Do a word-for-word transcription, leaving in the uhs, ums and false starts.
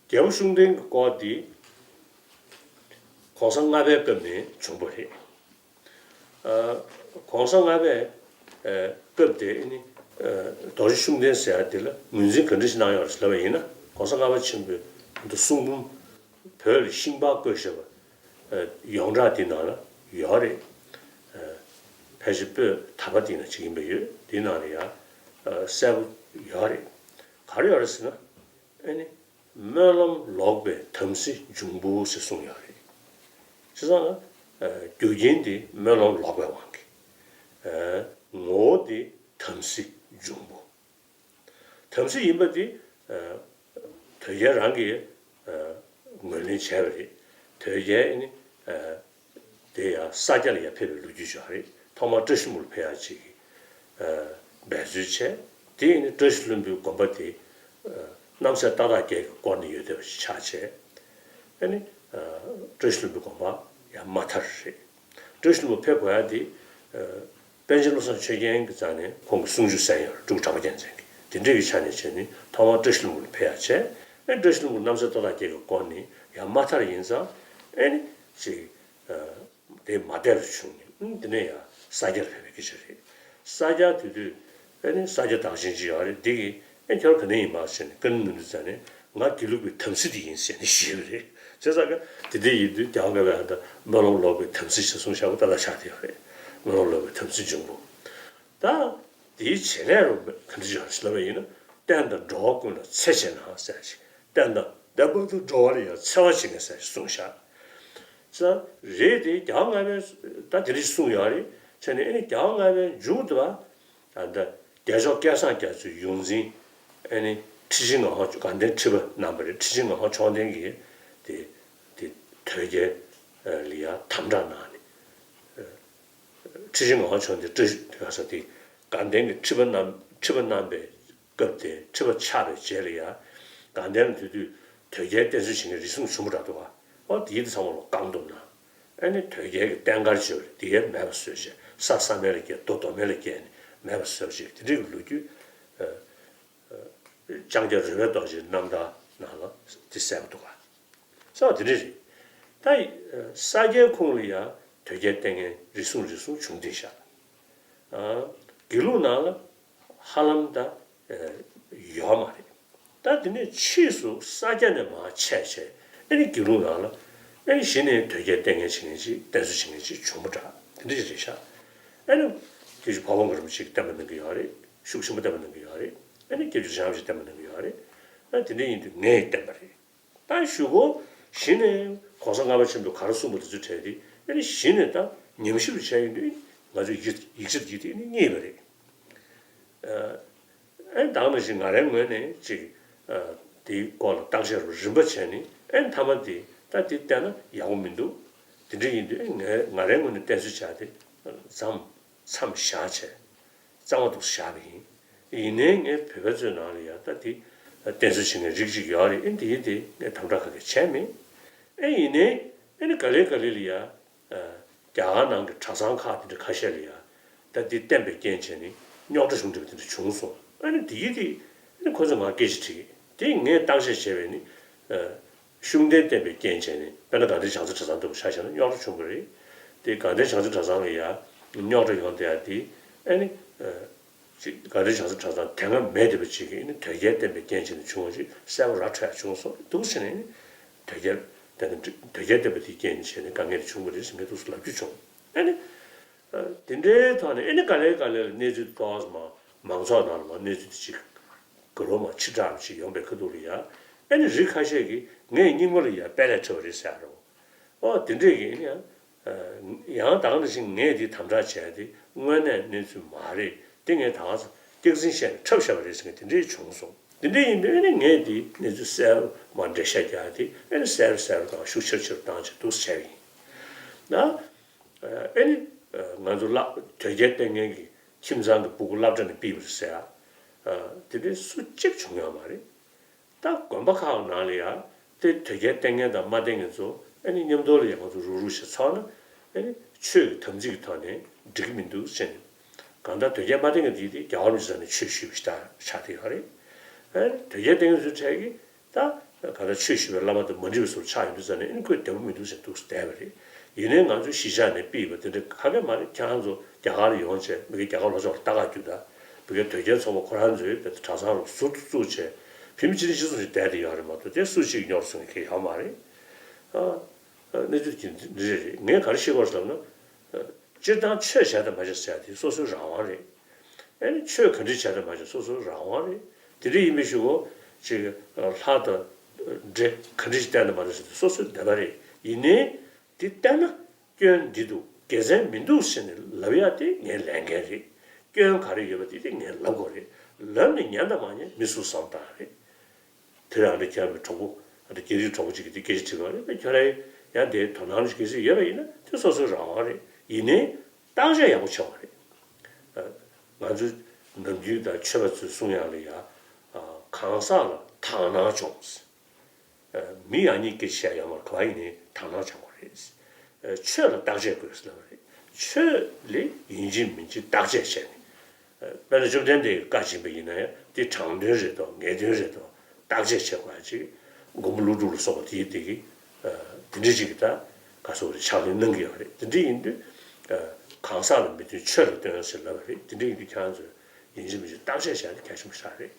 རྒྱལ་པོ་ཤུགས་ལྡན་གྱི་སྐོར་འདི་གོང་ས་ལྔ་པའི་སྐབས་ནས་བྱུང་བ་རེད། ཨ། གོང་ས་ལྔ་པའི་ཨ་སྐབས་དེ་ནི་ཨ་རྡོ་རྗེ་ཤུགས་ལྡན་ཟེར་ཡ་དེ་ལ་ངོས་འཛིན་ག་འདྲ་ཞིག་གནང་ཡོད་རེད་ལབ་པ་ཡིན་ན། གོང་ས་ལྔ་པ་ཆེན་པོའི་གསུང་འབུམ་བོད་ལ་ཤིང་པར་བརྐོས་བཞག་པ་ཡོངས་གྲགས་དེ་ནང་ལ་ཡོད་རེད། ཨ། ཕལ་ཆེར་པོད་དག་པ་དེ་ནང་ཅིག་ཡིན་པ་ཡོད། དེ་ནང་ལ་ཡང་ཨ་གསལ་པོ་ཡོད་རེད། ག་རེ་ཡོད་རེད་ཟེར་ན། ཨ་ནི། སྨོན་ལམ་ལོག་པའི་དམ་སྲི་འབྱུང་པོ་ཞེས་གསུངས་ཡོད་རེད། བྱས་ཙང་། ཨ། རྒྱུ་རྐྱེན་དེ་སྨོན་ལམ་ལོག་པའི་དབང་གིས། ཨ། ངོ་བོ་དེ་དམ་སྲི་འབྱུང་པོ། དམ་སྲི་ཡིན་པ་དེ། ཨ། དོལ་རྒྱལ་རང་གིས་ཨ་ངོས་ལེན་བྱས་པ་རེད། དོལ་རྒྱལ་ནི་ཨ་དེ་ཡང་ས་སྐྱ་ལ་ཡར་ཕེབས་པའི་ལོ་རྒྱུས་ཅིག་ཡོད་རེད། ཐོག་མར་བཀྲ་ཤིས་ལྷུན་པོ་ལ་ཕེབས་ཡག་ཅིག་གི་ཨ་འབད་རྩོལ་བྱས། དེ་ཡིན་ནི་བཀྲ་ཤིས་ལྷུན་པོའི་དགོན་པ་དེ་ཨ་རྣམ་སྲས་ཏག་ཏག་རྒྱལ་གྱིས་བསྐོར་ནས་ཡོད་བསྡད་པ་ཞིག་ཆགས་བྱས། ཨ་ནི་ཨ་བཀྲ་ཤིས་ལྷུན་པོའི་དགོན་པ་ཡང་མ་དར་རེད། བཀྲ་ཤིས་ལྷུན་པོ་ཕེབས་དགོས་ཡག་དེ་ཨ་པཎ་ཆེན་བློ་བཟང་ཆོས་རྒྱན་གྱི་རྩ་ནས་ཁོང་གི་གསུང་ཆོས་གསན་ཡོད་རེད། སྤྲུལ་སྐུ་གྲགས་པ་རྒྱལ་མཚན་གྱིས། དེ་འདྲས་ཀྱི་ཆ་ནས་བྱས་ནས་ཐོག་མར་བཀྲ་ཤིས་ལྷུན་པོ་ལ་ཕེབས་ཡག་བྱས། ཨ་ནི་བཀྲ་ཤིས་ལྷུན་པོ་རྣམ་སྲས་ཏག་ཏག་རྒྱལ་གྱིས་བསྐོར་ནས་ཡར་མ་དར་ཡིན་ཙང་། ཨ་ནི་ཅིག་ཨ་དེ་མ་བསྡད་པ་བྱུང་ནས། ཨ་ནི་དེ་ནས་ཡར་ས་སྐྱ་ལ་ཕེབས་པའི་སྐད་ཆ་རེད། ས་སྐྱ་དེ་དུས་ཨ་ནི་ས་སྐྱ་བདག་ཆེན་ཅིག་ཡོད་རེད། འདི་གིས་ཨ་ཁྱོད་ག་ནས་ཡིན་པ་ཟེར་ནས། བཀའ་དྲིན་ནོར་བུའི་རྩ་ནས་ང་དགེ་ལུགས་པའི་དམ་སྲི་དེ་ཡིན་ཟེར་ནས་བཤད་པ་རེད། བྱས་ཙང་ཀ་དེ་འདྲ་ཡིན་དུས་རྒྱལ་བ་ལྔ་པས་ཨ་ད་སྨོན་ལམ་ལོག་པའི་དམ་སྲི་ཞེས་གསུངས་བཞག་པ་ཏག་ཏག་ཆགས་བསྡད་ཡོད་རེད། སྨོན་ལམ་ལོག་པའི་དམ་སྲི་འབྱུང་པོ། ད་དེའི་བྱེད་ལས་རུ་ག་འདྲ་ཅིག་ཡོད་ལབ་པ་ཡིན་ན། བསྟན་དང་འགྲོ་བ་ཀུན་ལ་འཚེ་བྱེད་ན་ཟེར་ཞིག་བསྟན་དང་བསྟན་པ་དང་འགྲོ་བ་ལ་ཡང་འཚེ་བ་བྱེད་མཁན་ཟེར་ཞིག་གསུངས་བཞག་ཙང་རེད་དེ། རྒྱལ་བ་ལྔ་པས་ད་དེ་འདྲ་ཞིག་གསུངས་ཡོད་རེད། བྱས་ནས་ཨ་ནི་རྒྱལ་བ་ལྔ་པའི་མཇུག་ཏུ་བ་ད་ལྟ་རྒྱལ་མཆོག་སྐལ་བཟང་རྒྱ་མཚོའི་ཡོངས་འཛིན། ཨ་ནི་ཁྲི་ཆེན་ངག་དབང་དགའ་ལྡན་ཁྲི་པ་གནང་བ་རེད། ཁྲི་ཆེན་ངག་དབང་མཆོག་ལྡན་གྱིས་དེ་དེ་དོལ་རྒྱལ་ལ་ཡང་དམ་དྲག་གནང་ནས། ཁྲི་ཆེན་ངག་དབང་མཆོག་ལྡན་བཀྲ་ཤིས་དེ་ག་ས་དེ་དགའ་ལྡན་གྱི་ཁྲི་པ་གནང་ཁྲི་པ་གནང་པའི་སྐབས་དེ། ཁྲི་པ་ཆགས་པའི་རྗེས་ལ་ཡང་དགའ་ལྡན་ལ་དེ་དུས་དོལ་རྒྱལ་བསྟེན་གསོལ་བྱེད་མཁན་རེ་ཟུང་བྱུང་བ་འདྲ་འདུག་ག་འོ་དེ་ཚང་མ་ལོག་བཀང་འདུག་ན། ཨ་ནི་དོལ་རྒྱལ་གྱི་བསྟན་སྒར་བྱས་པ་རེད། དེ་ཡང་མེད་པ་བཟོས་བྱས། ས་ས་མེད་ལ་བསྐྱལ། རྡོ་རྡོ་མེད་ལ་བསྐྱལ་ནས་མེད་པ་བཟོས་བྱས། དེ་འདྲའི་གི་ལོ་རྒྱུས་ཨ་ཨ་ལྕང་སྐྱ་རོལ་པའི་རྡོ་རྗེའི་རྣམ་ཐར་ནང་ལ་དེ་གསལ་པོ་འདུག་ག་ས་བ་དེ་འདྲ་རེད། ད་ས་སྐྱའི་ཁོངས་ལ་ཡང་དོལ་རྒྱལ་བསྟེན་མཁན་རེ་ཟུང་རེ་ཟུང་བྱུང་བསྡད་ཤག་ཨ། དགེ་ལུགས་ནང་ལ་ཧ་ལམ་ད་ཡོད་མ་རེད། ད་དེ་ནས་ཕྱིས་སུ་ས་སྐྱ་ནས་མར་ཆད་བྱས། ཨ་ནི་དགེ་ལུགས་ནང་ལ་ཨ་ནི་གཞི་ནས་དོལ་རྒྱལ་བསྟེན་མཁན་བྱེད་མཁན་ཅིག་བསྟེན་གསོལ་བྱེད་མཁན་ཅིག་བྱུང་བ་འདྲ། དེ་འདྲ་ཞིག་རེད་ཤག་ཨ་ནི་དེ་བཞིན་འཕགས་པ་དགའ་རབ་རིན་པོ་ཆེས་བསྟན་པ་གནང་གི་ཡོད་རེད། ཤུགས་ཆེན་པོ་བསྟན་པ་གནང་གི་ཡོད་རེད། ཨ་ནི་སྐྱབས་རྗེ་རྗེ་བཙུན་རིན་པོ་ཆེས་བསྟན་པ་གནང་གི་ཡོད་རེད། ཨ་ནི་དེ་འདྲ་ཡིན་དུས་ངས་བསྟན་པ་རེད། ད་གཞུག་གུ་གཞི་ནས་གོང་ས་ལྔ་པ་ཆེན་པོས་ག་རེ་གསུངས་པ་དེ་ཚོའི་གྲས་དེ་ཨ་ནི་གཞི་ནས་ད་ཉམས་ཞིབ་བྱས་ཡོང་དུས་ང་ཚོས་ཡིག་ཡིག་ཆ་དེ་ཨ་ནི་རྙེད་པ་རེད། ཨ་ནི་ད་ག་ནང་བཞིན་ང་རའི་ངོས་ནས་ཅིག་ཨ་དེའི་སྐོར་ལ་བརྟག་དཔྱད་རིམ་པ་བྱས་ནས། ཨ་ནི་མཐའ་མ་དེ་ད་དེ་བལྟས་ན་ཡག་པོ་མི་འདུག་དེ་འདྲ་ཡིན་དུས་ཨ་ནི་ང་ང་རའི་ངོས་ནས་བསྟེན་གསོལ་བྱ་དེ་མཚམས་མཚམས་བཞག་བྱས། གཙང་མ་འདུག་བཞག་པ་ཡིན། ཡིན་ནའི་ངས་བོད་པ་ཚོའི་ནང་ལ་ཡང་ད་དེ་བསྟེན་གསོལ་བྱེད་མཁན་རིགས་གཅིག་ཡོད་རེད། ཨེ་འདི་དེ་ངས་དམ་དྲག་ག་གེ་བྱས་མེད། ཨེ་ཡིན་ནའི་ཨེ་ནི་ག་ལེ་ག་ལེ་ལ་ཡང་རྒྱ་གར་ནང་གི་གྲྭ་ཚང་ཁག་དེ་འདྲ་ཁ་ཤས་ལ་ཡང་ད་དེ་བསྟེན་པའི་རྐྱེན་བྱས་ནས་རྙོག་དྲ་བྱུང་འདྲ་བ་དེ་འདྲ་བྱུང་སོང་། ཨེ་ནི་དེ་ཡིན་དེ་ཨེ་ནི་ཁོ་ཚོ་ང་སྐད་ཆ་དྲིས། དེ་ངས་བརྟག་དཔྱད་བྱས་པས་ནི། ཤུགས་ལྡན་བསྟེན་པའི་རྐྱེན་བྱས་ནས། དཔེར་ན་དགའ་ལྡན་བྱང་རྩེ་གྲྭ་ཚང་ལྟ་བུ་ཆ་བཞག་ན་རྙོག་དྲ་བྱུང་གི་རེད། དེ་དགའ་ལྡན་བྱང་རྩེ་གྲྭ་ཚང་ལ་ཡ་རྙོག་དྲ་ཡོང་བསྡད་ཡ་དེ་ཨ་ནི་ཅིག་དགའ་ལྡན་བྱང་རྩེ་གྲྭ་ཚང་དེ་སྔ་མེད་བསྡད་པ་ཅིག་གིས་ཨ་ནི་དོལ་རྒྱལ་བསྟེན་པའི་རྐྱེན་བྱས་ནས་བྱུང་བ་ཅིག་གསལ་པོ་ར་འཕྲོད་ཡ་བྱུང་སོང་། འདུག་ཟེར་ནས་ཨ་ནི་དོལ་རྒྱལ་དོལ་རྒྱལ་བསྟེན་པ་དེའི་རྐྱེན་བྱས་ནས་དཀའ་ངལ་བྱུང་བ་རེད་ཟེར་ངས་འདུག་སེ་ལབ་རྒྱུ་བྱུང་། ཨ་ནི་དེ་འདྲའི་ཐོག་ནས་ཨ་ནི་ག་ལེ་ག་ལེ་ལ་གནས་ཚུལ་ཏོག་ཙམ་མང་ཚོགས་ནང་ལ་མར་གནས་ཚུལ་དེ་ཅིག་ག་ལེ་མར་ཕྱི་བསྒྲགས་ཅིག་ཡོང་པའི་ཁ་ཐུག་ལ་ཡ། ཨ་ནི་རིགས་ཁ་ཤས་ཀྱིས་ངས་རྙིང་མ་ལ་ཡ་དཔེ་ལས་ཁྲིད་པ་རེད་ཟེར་ཡ་རོ། ཨོ་དེ་འདྲས་ཀྱི་ཨ་ནི་ཡང་ཡང་ད་ག་ནང་བཞིན་ངས་དེ་དམ་དྲག་བྱས་ཏེ་དངོས་གནས་གནས་ཚུལ་མ་རེད། དེ་ངས་ད་ག་ས་སྐྱག་རྫུན་བཤད་ནས་འཁྲབ་བཞག་པ་རེད་ཟེར་མཁན་དེ་འདྲས་བྱུང་སོང་། དེ་འདྲས་ཡིན་དུས་ཨ་ནི་ངས་དེ་གནས་ཚུལ་གསལ་པོ་མར་འགྲེལ་བཤད་རྒྱག་དེ་ཨ་ནི་གསལ་པོ་གསལ་པོ་དང་ཤུགས་ཆེར་ཆེར་བཏང་བྱས་འདུག་སེ་བྱས་པ་ཡིན། ན། ཨེ་ནི། ང་ཚོ་སློབ་དོལ་རྒྱལ་བསྟེན་མཁན་གྱི་ཁྱིམ་ཚང་གི་སྤུ་གུ་སློབ་གྲྭ་ནས་ཕུད་པ་རེད་ཟེར་ཡ། དེ་འདྲའི་སུ་གཅིག་བྱུང་ཡོད་མ་རེད། ད་དགོན་པ་ཁག་ནང་ལ་ཡ་དེ་དོལ་རྒྱལ་བསྟེན་མཁན་དང་མ་བསྟེན་མཁན་ཚོ་ཨེ་ནི་མཉམ་དུ་ལ་ཡ་ང་ཚོ་རུག་རུག་བྱས་ཚོགས་ན་ཨེ་ནི་ཆོས་ཀྱི་དམ་ཚིག་གི་ཐོག་ནས་འགྲིག་གི་མི་འདུག་ཟེར་ནས། གང་ལྟར་དོལ་རྒྱལ་མ་བསྟེན་མཁན་དེ་དེ་རྒྱལ་བ་རིན་པོ་ཆེ་རྩ་ནས་ཆོས་ཞུས་པ་ཞིག་ད་ཆགས་བསྡད་ཡོད་རེད། ཨེ་ནི་དོལ་རྒྱལ་བསྟེན་མཁན་ཚོའི་གྲས་ཀྱིས་ད། ག་ད་ཆོས་ཞུ་བའི་བླ་མ་དང་མ་འགྲིག་པའི་བཟོ་ཆགས་ཡོང་དུས་ཙ་ནས་ཨ་ནི་ཁོས་བདེ་པོ་མི་འདུག་ཟེར་འདུག་བསྡད་པ་རེད། ཡིན་ནའི་ང་ཚོའི་གཞིས་ཆགས་ནས་ཕུད་པ་དེ་འདྲ་ག་གེ་མ་རེད། ཁྱེད་རང་ཚོ་རྒྱ་གར་ལ་ཡོང་བྱས་མི་གི་རྒྱ་གར་ལྷོ་ཕྱོགས་ལ་ལྟ་ག་རྒྱུག་ད། མི་གི་དོལ་རྒྱལ་ཚོགས་པ་ཁོ་རང་ཚོས་དེ་གྲྭ་ཚང་རུ་ཟུར་དུ་བཙུགས་བྱས་ཕི་མི་ཅི་ནི་ཅི་སོང་ཞིག་བསྡད་དེ་ཡོད་རེད་མ་གཏོགས་དེ་སུ་གཅིག་གཉོར་སོང་གི་ཡོད་མ་རེད། ཨ། གནས་ཚུལ་གྱི་འདི་རེད། ངས་ག་རེ་ཤེས་དགོས་ཟེར་ན། སྤྱིར་བཏང་ཆོས་བྱས་དང་མ་བྱས་ཟེར་ཡ་དེ་སོ་སོའི་རང་དབང་རེད། ཨ་ནི་ཆོས་ག་འདྲ་བྱས་དང་མ་བྱས་སོ་སོའི་རང་དབང་རེད། དེ་འདྲ་ཡིན་པའི་གཞུག་གུ་ཅིག་ལྷ་དང་འདྲེ་ག་འདྲ་ཞིག་བསྟེན་དང་མ་བསྟེན་ཟེར་དེ་སོ་སོའི་འདོད་པ་རེད། ཡིན་ནའི་དེ་བསྟེན་ན་སྐྱོན་འདི་འདུག་དགེ་མཚན་མི་འདུག་ཟེར་ནས་ལབ་ཡ་དེ་ངའི་ལས་འགན་རེད། སྐྱོན་ག་རེ་ཡོད་པ་དེ་དེ་ངས་ལབ་དགོས་རེད། ལབ་ནས་ཉན་དང་མ་ཉན་མི་སུ་བསམ་བཏང་རེད། དེ་རང་རེ་ཁྱེད་རང་གི་གྲོགས་པོ་ཨ་ནི་རྒྱ་རིགས་གྲོགས་པོ་གཅིག་གིས་དེ་སྐད་ཆ་དྲིས་པ་རེད། ཁྱོད་རང་ཡང་དེའི་དོ་སྣང་གི་གལ་སྲིད་ཡོད་པ་ཡིན་ན་དེ་སོ་སོའི་རང་དབང་རེད། ཡིན་ནའི་བརྟག་དཔྱད་ཡག་པོ་བྱེད་དགོས་རེད། ཨ། ང་ཚོ་ནམ་རྒྱུན་དང་ཆོས་པ་ཚོས་གསུང་ཡག་ལ་ཡ། ཨ། གང་ཟག་ལ་དག་སྣང་སྦྱོངས། ཨ། མི་ཡག་ཉེས་སྐད་ཆ་བཤད་ཡོད་མ་རེད། ག་པར་ཡིན་ནའི་དག་སྣང་སྦྱང་དགོས་རེད། ཨ། ཆོས་ལ་བརྟག་དཔྱད་དགོས་ཟེར་ལབ་པ་རེད། ཆོས་ལ་ཡིན་གཅིག་མིན་གཅིག་བརྟག་དཔྱད་བྱས་ནས། དཔེར་ན་བཅོམ་ལྡན་འདས་ཀྱི་བཀའ་སྦྱིན་པ་ཡིན་ན་ཡང་དེ་དྲང་དོན་རེད་དོ་ངེས་དོན་རེད་དོ་བརྟག་དཔྱད་བྱེད་དགོས་ཡ་ཅིག་མགོན་པོ་ཀླུ་སྒྲུབ་ལ་སོགས་པ་དེའི་དེ་གི་དེ་འདྲ་ཅིག་གི་ད་ག་སོགས་རེད་ཕྱག་ལེན་གནང་གི་ཡོད་རེད། དེ་འདྲ་ཡིན་དུས་གང་ཟག་ལ་མི་བསྟུན་ཆོས་ལ་བསྟུན་ཟེར་ལབ་པ་རེད། དེ་འདྲ་ཡིན་དུས་ཁྱེད་རང་ཚོས་ཡིན་གཅིག་མིན་གཅིག་བརྟག་དཔྱད་བྱས་ན་གལ་ཆེན་པོ་ཞིག་རེད།